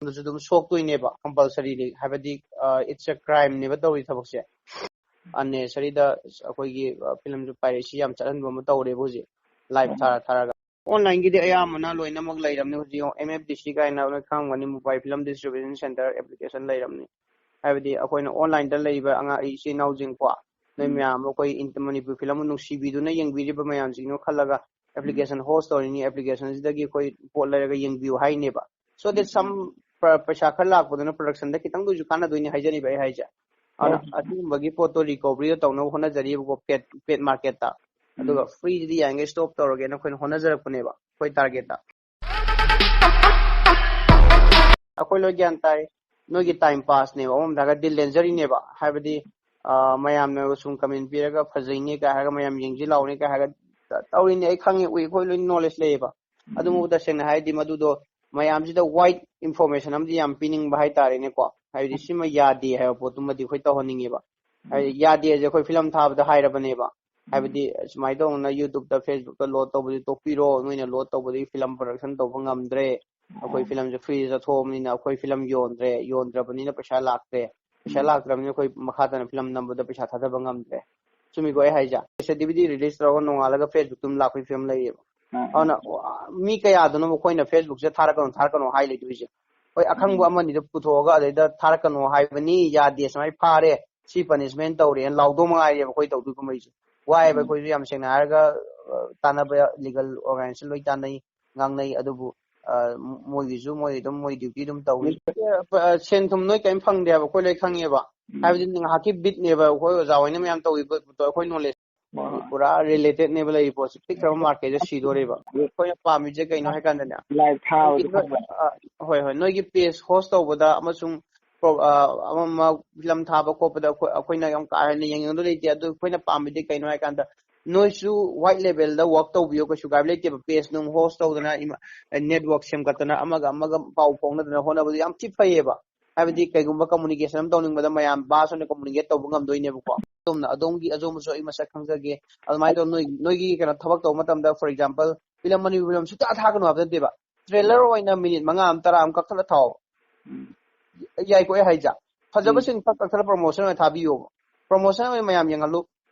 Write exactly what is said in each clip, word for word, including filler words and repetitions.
ꯑꯗꯨꯁꯨ ꯑꯗꯨꯝ ꯁꯣꯛꯇꯣꯏꯅꯦꯕ, ꯀꯝꯄꯜꯁꯔꯤꯂꯤ꯫ ꯍꯥꯏꯕꯗꯤ, ꯏꯠꯁ ꯑ ꯀ꯭ꯔꯥꯏꯝꯅꯦꯕ ꯇꯧꯔꯤ ꯊꯕꯛꯁꯦ꯫ ꯑꯟꯅꯦꯁꯔꯤꯗ ꯑꯩꯈꯣꯏꯒꯤ ꯐꯤꯂꯝꯁꯨ ꯄꯥꯏꯔꯦꯁꯤ ꯌꯥꯝ ꯆꯠꯍꯟꯕ ꯑꯃ ꯇꯧꯔꯦꯕ ꯍꯧꯖꯤꯛ, ꯂꯥꯏꯚ ꯊꯥꯔ ꯊꯥꯔꯒ꯫ ꯑꯣꯟꯂꯥꯏꯟꯒꯤꯗꯤ ꯑꯌꯥꯝꯕꯅ ꯂꯣꯏꯅꯃꯛ ꯂꯩꯔꯝꯅꯤ ꯍꯧꯖꯤꯛ꯫ ꯑꯦꯝ ꯑꯦꯐ ꯗꯤ ꯁꯤ ꯀꯥꯏꯅ ꯅꯣꯏ ꯈꯪꯉꯝꯒꯅꯤ, mobile film distribution centre application ꯂꯩꯔꯝꯅꯤ꯫ ꯍꯥꯏꯕꯗꯤ ꯑꯩꯈꯣꯏꯅ ꯑꯣꯟꯂꯥꯏꯟꯗ ꯂꯩꯔꯤꯕ ꯑꯉꯥꯡ ꯏꯆꯤꯟ ꯏꯅꯥꯎꯁꯤꯡꯀꯣ, ꯅꯣꯏ ꯎꯝ꯫ ꯃꯌꯥꯝ ꯑꯩꯈꯣꯏ ꯏꯟ-, ꯃꯅꯤꯄꯨꯔ ꯐꯤꯂꯝ ꯅꯨꯡꯁꯤꯕꯤꯗꯨꯅ ꯌꯦꯡꯕꯤꯔꯤꯕ ꯃꯌꯥꯝꯁꯤꯡꯗꯣ ꯈꯜꯂꯒ, ꯎꯝ꯫ ꯑꯦꯄ꯭ꯂꯤꯀꯦꯁꯟ ꯍꯣꯁ ꯇꯧꯔꯤꯅꯤ, ꯑꯦꯄ꯭ꯂꯤꯀꯦꯁꯟꯁꯤꯗꯒꯤ ꯑꯩꯈꯣꯏ ꯄꯣꯠ ꯂꯩꯔꯒ ꯌꯦꯡꯕꯤꯌꯨ ꯍꯥꯏꯅꯦꯕ꯫ So that um. Some ꯄ-, ꯄꯩꯁꯥ ꯈꯔ ꯂꯥꯛꯄꯗꯨꯅ ꯄ꯭ꯔꯗꯛꯁꯟꯗ ꯈꯤꯇꯪꯗ ꯑꯣꯏꯁꯨ ꯀꯥꯟꯅꯗꯣꯏꯅꯤ ꯍꯥꯏꯖꯔꯤꯕ ꯑꯩ ꯍꯥꯏꯁꯦ꯫ ꯑꯗꯨꯅ ꯍꯣꯏ꯫ ꯑꯗꯨꯒꯨꯝꯕꯒꯤ ꯄꯣꯠꯇꯣ ꯔꯤꯀꯣꯚꯔꯤꯗꯣ ꯇꯧꯅꯕ ꯍꯣꯠꯅꯖꯔꯤꯕꯀꯣ, ꯄꯦꯠ, ꯄꯦꯠ ꯃꯥꯔꯀꯦꯠꯇ꯫ ꯎꯝ꯫ ꯑꯗꯨꯒ ꯐ꯭ꯔꯤꯗꯤ ꯌꯥꯔꯤꯉꯩ ꯁ꯭ꯇꯣꯞ ꯇꯧꯔꯒꯦꯅ ꯑꯩꯈꯣꯏꯅ ꯍꯣꯠꯅꯖꯔꯛꯄꯅꯦꯕ ꯑꯩꯈꯣꯏ ꯇꯥꯔꯒꯦꯠꯇ꯫ ꯑꯩꯈꯣꯏ ꯂꯣꯏ ꯒ꯭ꯌꯥꯟ ꯇꯥꯏ, ꯅꯣꯏꯒꯤ ꯇꯥꯏꯝ ꯄꯥꯁꯅꯦꯕ, ꯑꯃꯔꯣꯝꯗ ꯍꯥꯏꯔꯒ ꯗꯤꯜ ꯂꯦꯟꯖꯔꯤꯅꯦꯕ꯫ ꯍꯥꯏꯕꯗꯤ, ꯑ, ꯃꯌꯥꯝꯅ ꯁꯨꯝ ꯀꯃꯦꯟ ꯄꯤꯔꯒ ꯐꯖꯩꯅꯦ ꯀꯥꯏ ꯍꯥꯏꯔꯒ, ꯃꯌꯥꯝ ꯌꯦꯡꯁꯤ ꯂꯥꯎꯅꯦ ꯀꯥꯏ ꯍꯥꯏꯔꯒ ꯇ-, ꯇꯧꯔꯤꯅꯦ, ꯑꯩ ꯈꯪꯉꯦ, ꯎꯏ, ꯑꯩꯈꯣꯏ ꯂꯣꯏ ꯅꯣꯂꯦꯖ ꯂꯩꯌꯦꯕ꯫ ꯑꯗꯨꯕꯨ ꯎꯝ꯫ ꯇꯁꯦꯡꯅ ꯍꯥꯏꯔꯗꯤ ꯃꯗꯨꯗꯣ ꯃꯌꯥꯝꯁꯤꯗ ꯋꯥꯏꯠ ꯏꯟꯐꯣꯔꯃꯦꯁꯟ ꯑꯃꯗꯤ ꯌꯥꯝ ꯄꯤꯅꯤꯡꯕ ꯍꯥꯏꯇꯥꯔꯦꯅꯦꯀꯣ꯫ ꯍꯥꯏꯕꯗꯤ ꯁꯤꯃ ꯌꯥꯗꯦ ꯍꯥꯏꯕ ꯄꯣꯠꯇꯨꯃꯗꯤ ꯑꯩꯈꯣꯏ ꯇꯧꯍꯟꯅꯤꯡꯉꯦꯕ꯫ ꯍꯥꯏꯕꯗꯤ ꯌꯥꯗꯦ ꯍꯥꯏꯁꯦ ꯑꯩꯈꯣꯏ ꯐꯤꯂꯝ ꯊꯥꯕꯗ ꯍꯥꯏꯔꯕꯅꯦꯕ꯫ ꯍꯥꯏꯕꯗꯤ ꯁꯨꯃꯥꯏꯅ ꯇꯧꯗꯅ YouTubeꯇ, Facebookꯇ ꯂꯣꯗ ꯇꯧꯕꯗꯤ ꯇꯣꯛꯄꯤꯔꯣ, ꯅꯣꯏꯅ ꯂꯣꯗ ꯇꯧꯕꯗꯒꯤ ꯐꯤꯂꯝ ꯄ꯭ꯔꯗꯛꯁꯟ ꯇꯧꯕ ꯉꯝꯗ꯭ꯔꯦ, ꯑꯩꯈꯣꯏ ꯐꯤꯂꯝꯁꯦ ꯐ꯭ꯔꯤꯗ ꯆꯠꯊꯣꯛꯑꯕꯅꯤꯅ ꯑꯩꯈꯣꯏ ꯐꯤꯂꯝ ꯌꯣꯟꯗ꯭ꯔꯦ, ꯌꯣꯟꯗ꯭ꯔꯕꯅꯤꯅ ꯄꯩꯁꯥ ꯂꯥꯛꯇ꯭ꯔꯦ, ꯄꯩꯁꯥ ꯎꯝ꯫ ꯂꯥꯛꯇ꯭ꯔꯕꯅꯤꯅ ꯑꯩꯈꯣꯏ ꯃꯈꯥ ꯇꯥꯅ ꯐꯤꯂꯝ ꯅꯝꯕꯗ ꯄꯩꯁꯥ ꯊꯥꯗꯕ ꯉꯝꯗ꯭ꯔꯦ꯫ ꯆꯨꯝꯃꯤꯀꯣ ꯑꯩ ꯍꯥꯏꯁꯦ? ꯗꯤꯚꯤꯗꯤ ꯔꯤꯂꯤꯁ ꯇꯧꯔꯒ ꯅꯣꯡꯉꯥꯜꯂꯒ Facebookꯇ ꯑꯗꯨꯝ ꯂꯥꯛꯄꯒꯤ ꯐꯤꯕꯝ ꯂꯩꯌꯦꯕ꯫ ꯑꯥ, ꯑꯥ꯫ ꯑꯗꯨꯅ, ꯑ, ꯃꯤ ꯀꯌꯥꯗꯅꯣ ꯑꯩꯈꯣꯏꯅ Facebookꯁꯦ ꯊꯥꯔꯛꯀꯅꯨ, ꯊꯥꯔꯛꯀꯅꯨ ꯍꯥꯏ ꯂꯩꯗꯣꯏꯁꯦ? ꯍꯣꯏ, ꯑꯈꯪꯕ ꯎꯝ꯫ ꯑꯃꯅꯤꯗ ꯄꯨꯊꯣꯛꯑꯒ ꯑꯗꯩꯗ ꯊꯥꯔꯛꯀꯅꯨ ꯍꯥꯏꯕꯅꯤ, ꯌꯥꯗꯦ, ꯁꯨꯃꯥꯏꯅ ꯐꯥꯔꯦ, ꯁꯤ ꯄꯅꯤꯁꯃꯦꯟ ꯇꯧꯔꯦꯅ ꯂꯥꯎꯗꯧ ꯃꯉꯥꯏꯔꯦꯕ ꯑꯩꯈꯣꯏ ꯇꯧꯗꯣꯏ ꯀꯨꯝꯍꯩꯁꯦ꯫ ꯋꯥꯏꯑꯦꯕ ꯎꯝ꯫ ꯑꯩꯈꯣꯏꯁꯨ ꯌꯥꯝ ꯁꯦꯡꯅ ꯍꯥꯏꯔꯒ, ꯑ, ꯇꯥꯟꯅꯕ ꯂꯤꯒꯜ ꯑꯣꯔꯒꯅꯥꯏꯖꯦꯁꯟ ꯂꯣꯏ ꯇꯥꯟꯅꯩ, ꯉꯥꯡꯅꯩ, ꯑꯗꯨꯕꯨ, ꯑ, ꯃꯣꯏꯒꯤꯁꯨ ꯃꯣꯏ ꯑꯗꯨꯝ ꯃꯣꯏ ꯗ꯭ꯌꯨꯇꯤ ꯑꯗꯨꯝ ꯇꯧꯏ꯫ ꯎꯝ꯫ ꯑ, ꯁꯦꯟ ꯊꯨꯝ ꯅꯣꯏ ꯀꯔꯤꯝ ꯐꯪꯗꯦ ꯍꯥꯏꯕ, ꯑꯩꯈꯣꯏ ꯂꯣꯏ ꯈꯪꯉꯦꯕ꯫ ꯎꯝ꯫ ꯍꯥꯏꯕꯗꯤ ꯉꯥꯏꯍꯥꯛꯀꯤ ꯕꯤꯠꯅꯦꯕ, ꯑꯩꯈꯣꯏ ꯑꯣꯖꯥ ꯍꯣꯏꯅ ꯃꯌꯥꯝ ꯇꯧꯏ ꯄꯣꯠꯇꯣ ꯑꯩꯈꯣꯏ ꯅꯣꯂꯦꯖ ꯍꯣꯏ, ꯍꯣꯏ꯫ ꯄꯨꯔꯥ ꯔꯤꯂꯦꯇꯦꯗꯅꯦꯕ ꯂꯩꯔꯤ ꯄꯣꯠꯁꯦ, ꯄꯤꯛꯈ꯭ꯔꯕ ꯃꯥꯔꯀꯦꯠꯁꯦ ꯁꯤꯗꯣꯔꯦꯕ꯫ ꯑꯩꯈꯣꯏꯅ ꯄꯥꯝꯃꯤꯁꯦ ꯀꯩꯅꯣ ꯍꯥꯏ ꯀꯥꯟꯗꯅꯦ, ꯂꯥꯏꯚ ꯊꯥꯕꯗꯤ ꯅꯣꯏꯒꯤ, ꯅꯣꯏ, ꯈꯪꯕ꯭ꯔꯥ? ꯑ, ꯍꯣꯏ, ꯍꯣꯏ, ꯅꯣꯏꯒꯤ ꯄꯦꯖ ꯍꯣꯁ ꯇꯧꯕꯗ ꯑꯃꯁꯨꯡ ꯄ꯭ꯔꯣ-, ꯑ, ꯑꯃ ꯑꯃ ꯐꯤꯂꯝ ꯊꯥꯕ ꯈꯣꯠꯄꯗ ꯑꯩꯈꯣꯏ, ꯑꯩꯈꯣꯏꯅ ꯌꯥꯝ ꯀꯥ ꯍꯦꯟꯅ ꯌꯦꯡꯅꯤꯡꯕ ꯂꯩꯇꯦ꯫ ꯑꯗꯨ ꯑꯩꯈꯣꯏꯅ ꯄꯥꯝꯃꯤꯗꯤ ꯀꯩꯅꯣ ꯍꯥꯏ ꯀꯥꯟꯗ, ꯅꯣꯏꯁꯨ ꯋꯥꯏꯠ ꯂꯦꯕꯦꯜꯗ ꯋꯥꯛ ꯇꯧꯕꯤꯌꯣ, ꯀꯩꯁꯨ ꯀꯥꯏꯕ ꯂꯩꯇꯦꯕ꯫ ꯄꯦꯖ ꯅꯨꯡ ꯍꯣꯁ ꯇꯧꯗꯅ, ꯏꯃ-, ꯅꯦꯠꯋꯥꯛ ꯁꯦꯝꯒꯠꯇꯅ, ꯑꯃꯒ ꯑꯃꯒ ꯄꯥꯎ ꯐꯥꯎꯅꯗꯅ ꯍꯣꯠꯅꯕꯗꯨ ꯌꯥꯝ ꯊꯤ ꯐꯩꯌꯦꯕ꯫ ꯍꯥꯏꯕꯗꯤ ꯀꯩꯒꯨꯝꯕ ꯀꯝꯃꯨꯅꯤꯀꯦꯁꯟ ꯑꯃ ꯇꯧꯅꯤꯡꯕꯗ ꯃꯌꯥꯝ ꯚꯥꯁ ꯑꯣꯏꯅ ꯀꯝꯃꯨꯅꯤꯀꯦꯠ ꯇꯧꯕ ꯉꯝꯗꯣꯏꯅꯦꯕꯀꯣ꯫ ꯑꯗꯣꯝꯅ, ꯑꯗꯣꯝꯒꯤ, ꯑꯗꯣꯝꯕꯨꯁꯨ ꯑꯩ ꯃꯁꯛ ꯈꯪꯖꯒꯦ꯫ ꯑꯗꯨꯃꯥꯏꯅ ꯇꯧ-, ꯅꯣꯏ, ꯅꯣꯏꯒꯤ ꯀꯩꯅꯣ ꯊꯕꯛ ꯇꯧꯕ ꯃꯇꯝꯗ, for example, film, Manipur film ꯁꯨꯡꯊꯥ ꯊꯥꯒꯅꯨ ꯍꯥꯏꯕ ꯅꯠꯇꯦꯕ꯫ ꯇ꯭ꯔꯦꯂꯔ ꯑꯣꯏꯅ ꯃꯤꯅꯤꯠ ꯃꯉꯥ ꯑꯃ, ꯇꯔꯥ ꯑꯃ ꯀꯛꯊꯠꯂ ꯊꯥꯎ꯫ ꯎꯝ ꯌꯥꯏꯀꯣ ꯑꯩ ꯍꯥꯏꯖꯦ? ꯐꯖꯕ ꯎꯝ. ꯁꯤꯟ ꯐꯠ ꯀꯛꯊꯠꯂ ꯄ꯭ꯔꯣꯃꯣꯁꯟ ꯑꯣꯏꯅ ꯊꯥꯕꯤꯌꯣꯕ. ꯄ꯭ꯔꯣꯃꯣꯁꯟ ꯑꯣꯏꯅ ꯃꯌꯥꯝ ꯌꯦꯡꯍꯜꯂꯨ,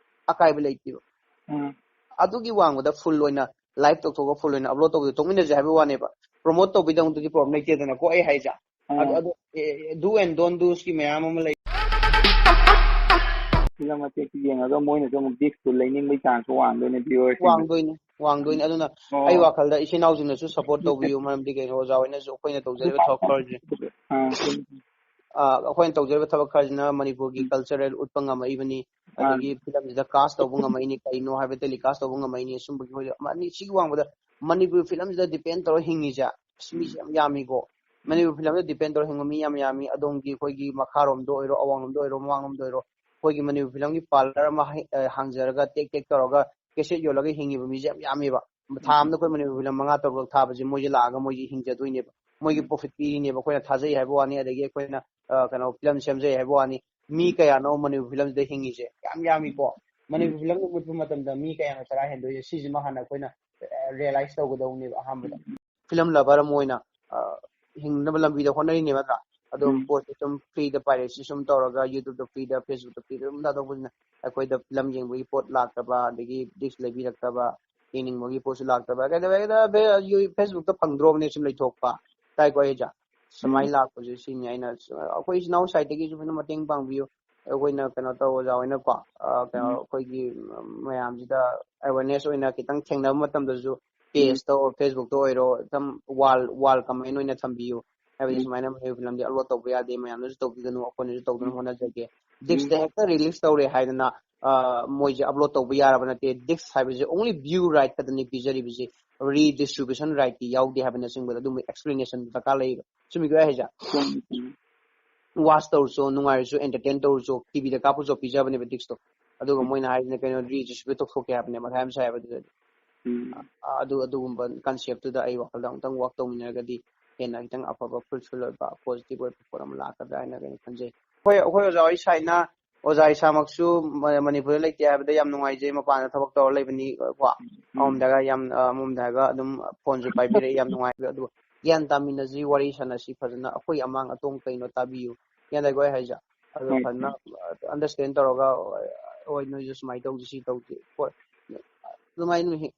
ꯑꯀꯥꯏꯕ ꯂꯩꯇꯦꯕ꯫ ꯎꯝ ꯑꯗꯨꯒꯤ ꯋꯥꯡꯃꯗ ꯐꯨꯜ ꯑꯣꯏꯅ ꯂꯥꯏꯚ ꯇꯧꯊꯣꯛꯑꯒ ꯐꯨꯜ ꯑꯣꯏꯅ ꯑꯞꯂꯣꯗ ꯇꯧꯕꯗꯣ ꯇꯣꯛꯃꯤꯟꯅꯁꯦ ꯍꯥꯏꯕꯒꯤ ꯋꯥꯅꯦꯕ꯫ ꯄ꯭ꯔꯣꯃꯣꯠ ꯇꯧꯕꯤꯗꯃꯛꯇꯗꯤ ꯄ꯭ꯔꯣꯕ꯭ꯂꯦꯝ ꯂꯩꯇꯦꯗꯅꯀꯣ ꯑꯩ ꯍꯥꯏꯁꯦ꯫ ꯑꯗꯨ ꯑꯥ. ꯑꯗꯨ ꯗꯨ ꯑꯦꯟ ꯗꯣꯟ ꯗꯨꯁꯀꯤ ꯃꯌꯥꯝ ꯑꯃ ꯂꯩ꯫ ꯐꯤꯂꯝ ꯃꯇꯦꯛꯇꯨ ꯌꯦꯡꯉꯒ ꯃꯣꯏꯅꯁꯨ ꯑꯃꯨꯛ ꯗꯤꯁꯇꯨ ꯂꯩꯅꯤꯡꯕꯒꯤ ꯆꯥꯟꯁꯁꯨ ꯋꯥꯡꯗꯣꯏꯅꯦ ꯚꯤꯌꯨꯋꯔꯁꯤꯡ. ꯋꯥꯡꯗꯣꯏꯅꯤ, ꯋꯥꯡꯗꯣꯏꯅꯤ꯫ ꯑꯗꯨꯅ ꯑꯣ. ꯑꯩ ꯋꯥꯈꯜꯗ ꯏꯆꯤꯟ ꯏꯅꯥꯎꯁꯤꯡꯅꯁꯨ ꯁꯞꯄꯣꯔꯠ ꯇꯧꯕꯤꯌꯨ, ꯃꯔꯝꯗꯤ ꯀꯩꯅꯣ, ꯑꯣꯖꯥ ꯍꯣꯏꯅꯁꯨ ꯑꯩꯈꯣꯏꯅ ꯇꯧꯖꯔꯤꯕ ꯊꯕꯛ ꯈꯔꯁꯦ, ꯑꯥ. ꯑ, ꯑꯩꯈꯣꯏꯅ ꯇꯧꯖꯔꯤꯕ ꯊꯕꯛ ꯈꯔꯁꯤꯅ ꯃꯅꯤꯄꯨꯔꯒꯤ ꯀꯜꯆꯔꯦꯜ ꯎꯠꯄ ꯉꯝꯃꯛꯏꯕꯅꯤ, ꯑꯥ. ꯑꯗꯒꯤ ꯐꯤꯂꯝꯁꯤꯗ ꯀꯥꯁ ꯇꯧꯕ ꯉꯝꯃꯛꯏꯅꯤ, ꯀꯩꯅꯣ ꯍꯥꯏꯕ ꯇꯦꯂꯤꯀꯥꯁ ꯇꯧꯕ ꯉꯝꯃꯛꯏꯅꯤ꯫ ꯁꯨꯝꯕꯒꯤ ꯑꯩꯈꯣꯏꯗ ꯑꯃ ꯑꯅꯤ ꯁꯤꯒꯤ ꯋꯥꯡꯃꯗ ꯃꯅꯤꯄꯨꯔ ꯐꯤꯂꯝꯁꯤꯗ ꯗꯤꯄꯦꯟ ꯇꯧꯔ ꯍꯤꯡꯉꯤꯁꯦ ꯑꯁ ꯃꯤꯁꯦ ꯌꯥꯝ ꯌꯥꯝꯃꯤꯀꯣ꯫ ꯃꯅꯤꯄꯨꯔ ꯐꯤꯂꯝꯗ ꯗꯤꯄꯦꯟ ꯇꯧꯔ ꯍꯤꯡꯕ ꯃꯤ ꯌꯥꯝ ꯌꯥꯝꯃꯤ꯫ ꯑꯗꯣꯝꯒꯤ ꯑꯩꯈꯣꯏꯒꯤ ꯃꯈꯥꯔꯣꯝꯗ ꯑꯣꯏꯔꯣ, ꯑꯋꯥꯡꯂꯣꯝꯗ ꯑꯣꯏꯔꯣ, ꯃꯃꯥꯡꯂꯣꯝꯗ ꯑꯣꯏꯔꯣ, ꯑꯩꯈꯣꯏꯒꯤ ꯃꯅꯤꯄꯨꯔ ꯐꯤꯂꯝꯒꯤ ꯄꯥꯔꯂꯔ ꯑꯃ ꯍꯩ-, ꯑ, ꯍꯥꯡꯖꯔꯒ ꯇꯦꯛ ꯇꯦꯛ ꯇꯧꯔꯒ ꯀꯦꯁꯦꯠ ꯌꯣꯜꯂꯒ ꯍꯤꯡꯉꯤꯕ ꯃꯤꯁꯦ ꯌꯥꯝ ꯌꯥꯝꯃꯦꯕ꯫ ꯊꯥ ꯑꯃꯗ ꯑꯩꯈꯣꯏ ꯃꯅꯤꯄꯨꯔ ꯐꯤꯂꯝ ꯃꯉꯥ ꯇꯔꯨꯛ ꯊꯥꯕꯁꯦ ꯃꯣꯏꯁꯦ ꯂꯥꯛꯑꯒ ꯃꯣꯏꯁꯦ ꯍꯤꯡꯖꯗꯣꯏꯅꯦꯕ꯫ ꯃꯣꯏꯒꯤ ꯄ꯭ꯔꯣꯐꯤꯠ ꯄꯤꯔꯤꯅꯦꯕ, ꯑꯩꯈꯣꯏꯅ ꯊꯥꯖꯩ ꯍꯥꯏꯕ ꯋꯥꯅꯤ, ꯑꯗꯒꯤ ꯑꯩꯈꯣꯏꯅ, ꯑ, ꯀꯩꯅꯣ, ꯐꯤꯂꯝ ꯁꯦꯝꯖꯩ ꯍꯥꯏꯕ ꯋꯥꯅꯤ꯫ ꯃꯤ ꯀꯌꯥꯅꯣ ꯃꯅꯤꯄꯨꯔ ꯐꯤꯂꯝꯁꯤꯗ ꯍꯤꯡꯉꯤꯁꯦ? ꯌꯥꯝ ꯌꯥꯝꯃꯤꯀꯣ꯫ ꯃꯅꯤꯄꯨꯔ ꯐꯤꯂꯝꯗ ꯃꯨꯠꯄ ꯃꯇꯝꯗ ꯃꯤ ꯀꯌꯥꯅꯣ ꯆꯔꯥ ꯍꯦꯟꯗꯣꯏꯁꯦ? ꯁꯤꯁꯤꯃ ꯍꯥꯟꯅ ꯑꯩꯈꯣꯏꯅ, ꯑ, ꯔꯤꯌꯦꯂꯥꯏꯁ ꯇꯧꯒꯗꯧꯅꯦꯕ ꯑꯍꯥꯟꯕꯗ꯫ ꯐꯤꯂꯝ ꯂꯚꯔ ꯑꯃ ꯑꯣꯏꯅ, ꯑ, ꯍꯤꯡꯅꯕ ꯂꯝꯕꯤꯗ ꯍꯣꯠꯅꯔꯤꯅꯦꯕ ꯅꯠꯇ꯭ꯔꯥ? ꯑꯗꯨꯝ ꯎꯝ. ꯄꯣꯠꯁꯦ ꯁꯨꯝ ꯐ꯭ꯔꯤꯗ ꯄꯥꯏꯔꯦꯁꯤ ꯁꯨꯝ ꯇꯧꯔꯒ YouTube ꯇ ꯐ꯭ꯔꯤꯗ, Facebook ꯇ ꯐ꯭ꯔꯤꯗ ꯑꯗꯨꯝ ꯊꯥꯗꯣꯛꯄꯁꯤꯅ ꯑꯩꯈꯣꯏꯗ ꯐꯤꯂꯝ ꯌꯦꯡꯕꯒꯤ ꯄꯣꯠ ꯂꯥꯛꯇꯕ, ꯑꯗꯒꯤ ꯗꯤꯁ ꯂꯩꯕꯤꯔꯛꯇꯕ, ꯌꯦꯡꯅꯤꯡꯕꯒꯤ ꯄꯣꯠꯁꯨ ꯂꯥꯛꯇꯕ, ꯀꯩꯗꯧꯋꯦ? ꯐꯦ-, ꯌꯨ-, Facebook ꯇ ꯐꯪꯗ꯭ꯔꯣꯕꯅꯦ ꯁꯨꯝ ꯂꯩꯊꯣꯛꯄ꯫ ꯇꯥꯏꯀꯣ ꯑꯩ ꯍꯥꯏꯁꯦ? ꯁꯨꯃꯥꯏꯅ ꯎꯝ. ꯂꯥꯛꯄꯁꯦ ꯁꯤꯅꯤ ꯑꯩꯅ, ꯑꯩꯈꯣꯏ ꯏꯆꯤꯟ ꯏꯅꯥꯎ ꯁꯥꯏꯠꯇꯒꯤꯁꯨ ꯐꯖꯅ ꯃꯇꯦꯡ ꯄꯥꯡꯕꯤꯌꯨ꯫ ꯑꯩꯈꯣꯏꯅ ꯀꯩꯅꯣ ꯇꯧ, ꯑꯣꯖꯥ ꯍꯣꯏꯅꯀꯣ, ꯑ, ꯀꯩꯅꯣ, ꯎꯝ. ꯑꯩꯈꯣꯏꯒꯤ ꯃꯌꯥꯝꯁꯤꯗ ꯑꯦꯋꯦꯔꯅꯦꯁ ꯑꯣꯏꯅ ꯈꯤꯇꯪ ꯊꯦꯡꯅꯕ ꯃꯇꯝꯗꯁꯨ ꯄꯦꯖꯇ ꯑꯣꯏꯔꯣ, Facebook ꯇ ꯑꯣꯏꯔꯣ, ꯑꯗꯨꯝ ꯋꯥꯜ, ꯋꯥꯜ ꯀꯃꯦꯟ ꯑꯣꯏꯅ ꯊꯝꯕꯤꯌꯨ꯫ ꯍꯥꯏꯕꯗꯤ ꯎꯝ. ꯁꯨꯃꯥꯏꯅ ꯃꯅꯤꯄꯨꯔ ꯐꯤꯂꯝꯗꯤ ꯑꯞꯂꯣꯗ ꯇꯧꯕ ꯌꯥꯗꯦ, ꯃꯌꯥꯝꯅꯁꯨ ꯇꯧꯕꯤꯒꯅꯨ, ꯑꯩꯈꯣꯏꯅꯁꯨ ꯇꯧꯗꯅꯕ ꯍꯣꯠꯅꯖꯒꯦ꯫ ꯗꯤꯁꯇ ꯍꯦꯛꯇ ꯔꯤꯂꯤꯁ ꯇꯧꯔꯦ ꯍꯥꯏꯗꯅ, ꯑ, ꯃꯣꯏꯁꯦ ꯑꯞꯂꯣꯗ ꯇꯧꯕ ꯌꯥꯔꯕ ꯅꯠꯇꯦ꯫ ꯗꯤꯁ ꯍꯥꯏꯕꯁꯦ only view right ꯈꯛꯇꯅꯤ ꯄꯤꯖꯔꯤꯕꯁꯦ, redistribution right ꯇꯤ ꯌꯥꯎꯗꯦ ꯍꯥꯏꯕꯅꯆꯤꯡꯕꯗ ꯑꯗꯨꯝꯕ ꯑꯦꯛꯁꯄ꯭ꯂꯦꯅꯦꯁꯟ ꯗꯔꯀꯥꯔ ꯂꯩꯌꯦꯕ꯫ ꯆꯨꯝꯃꯤꯀꯣ ꯑꯩ ꯍꯥꯏꯁꯦ? ꯆꯨꯝꯃꯤ, ꯆꯨꯝꯃꯤ. ꯋꯥꯆ ꯇꯧꯔꯁꯨ, ꯅꯨꯡꯉꯥꯏꯔꯁꯨ, ꯑꯦꯟꯇꯔꯇꯦꯟ ꯇꯧꯔꯁꯨ, ꯇꯤꯚꯤꯗ ꯀꯥꯞꯄꯁꯨ ꯄꯤꯖꯕꯅꯦꯕ ꯗꯤꯁꯇꯣ꯫ ꯑꯗꯨꯒ ꯃꯣꯏꯅ ꯍꯥꯏꯁꯤꯅ ꯀꯩꯅꯣ, ꯔꯤꯗꯤꯁꯇ꯭ꯔꯤꯕ꯭ꯌꯨꯠ ꯇꯧꯊꯣꯛꯀꯦ ꯍꯥꯏꯕꯅꯦ, ꯃꯊꯥ ꯌꯥꯝ ꯁꯥꯏꯕ ꯑꯗꯨꯗꯗꯤ꯫ ꯎꯝ. ꯑ-, ꯑꯗꯨ, ꯑꯗꯨꯒꯨꯝꯕ ꯀꯟꯁꯦꯞꯇꯨꯗ ꯑꯩ ꯋꯥꯈꯜꯗ ꯑꯃꯨꯛꯇꯪ ꯋꯥꯛ ꯇꯧꯃꯤꯟꯅꯔꯒꯗꯤ ꯍꯦꯟꯅ ꯈꯤꯇꯪ ꯑꯐꯕ, ꯐ꯭ꯔꯨꯠꯐꯨꯜ ꯑꯣꯏꯕ, ꯄꯣꯖꯤꯇꯤꯚ ꯑꯣꯏꯕ ꯄꯣꯠ ꯑꯃ ꯂꯥꯛꯀꯗ꯭ꯔꯥ ꯍꯥꯏꯅ ꯑꯩꯅ ꯈꯟꯖꯩ꯫ ꯍꯣꯏ, ꯑꯩꯈꯣꯏ ꯑꯣꯖꯥ ꯍꯣꯏ ꯁꯥꯏꯠꯅ, ꯑꯣꯖꯥ ꯏꯁꯥꯃꯛꯁꯨ ꯃ-, ꯃꯅꯤꯄꯨꯔꯗ ꯂꯩꯇꯦ ꯍꯥꯏꯕꯗ ꯌꯥꯝ ꯅꯨꯡꯉꯥꯏꯖꯩ, ꯃꯄꯥꯟꯗ ꯊꯕꯛ ꯇꯧꯔ ꯂꯩꯕꯅꯤ ꯀꯣ꯫ ꯑꯃꯔꯣꯝꯗ ꯍꯥꯏꯔꯒ ꯌꯥꯝ, ꯑ, ꯑꯃꯔꯣꯝꯗ ꯍꯥꯏꯔꯒ ꯑꯗꯨꯝ ꯐꯣꯟꯁꯨ ꯄꯥꯏꯕꯤꯔꯛꯏ, ꯌꯥꯝ ꯅꯨꯡꯉꯥꯏ꯫ ꯑꯗꯨ ꯒ꯭ꯌꯥꯟ ꯇꯥꯃꯤꯟꯅꯁꯤ, ꯋꯥꯔꯤ ꯁꯥꯟꯅꯁꯤ ꯐꯖꯅ, ꯑꯩꯈꯣꯏ ꯑꯃꯥꯡ ꯑꯇꯣꯡ ꯀꯩꯅꯣ ꯇꯥꯕꯤꯌꯨ, ꯒ꯭ꯌꯥꯟ ꯇꯥꯏꯀꯣ ꯑꯩ ꯍꯥꯏꯁꯦ? ꯑꯗꯣ ꯍꯣꯏ, ꯐꯖꯅ ꯑꯟꯗꯔꯁꯇꯦꯟ ꯇꯧꯔꯒ, ꯍꯣꯏ, ꯅꯣꯏꯁꯨ ꯁꯨꯃꯥꯏꯅ ꯇꯧꯁꯤ, ꯁꯤ ꯇꯧꯁꯤ, ꯍꯣꯏ, ꯑꯗꯨꯃꯥꯏꯅ ꯍꯤꯡ-,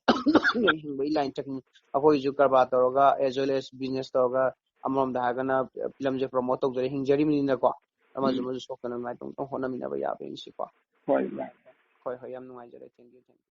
ꯍꯤꯡꯕꯒꯤ ꯂꯥꯏꯟ ꯆꯠꯈꯤꯅꯤ꯫ ꯑꯩꯈꯣꯏꯁꯨ ꯀꯔꯕꯥꯔ ꯇꯧꯔꯒ, as well as business ꯇꯧꯔꯒ, ꯑꯃꯔꯣꯝꯗ ꯍꯥꯏꯔꯒꯅ ꯐꯤꯂꯝꯁꯦ ꯄ꯭ꯔꯣꯃꯣꯠ ꯇꯧꯖꯔ ꯍꯤꯡꯖꯔꯤꯕꯅꯤꯅꯀꯣ, ꯑꯃꯁꯨ ꯑꯃꯁꯨ ꯁꯣꯛꯇꯅꯉꯥꯏ ꯑꯗꯨꯝ ꯍꯣꯠꯅꯃꯤꯟꯅꯕ ꯌꯥꯕ꯭ꯔꯥ ꯌꯦꯡꯁꯤꯀꯣ꯫ ꯍꯣꯏ, ꯚꯥꯏ꯫ ꯍꯣꯏ, ꯍꯣꯏ, ꯌꯥꯝ ꯅꯨꯡꯉꯥꯏꯖꯔꯦ꯫ Thank you, thank you꯫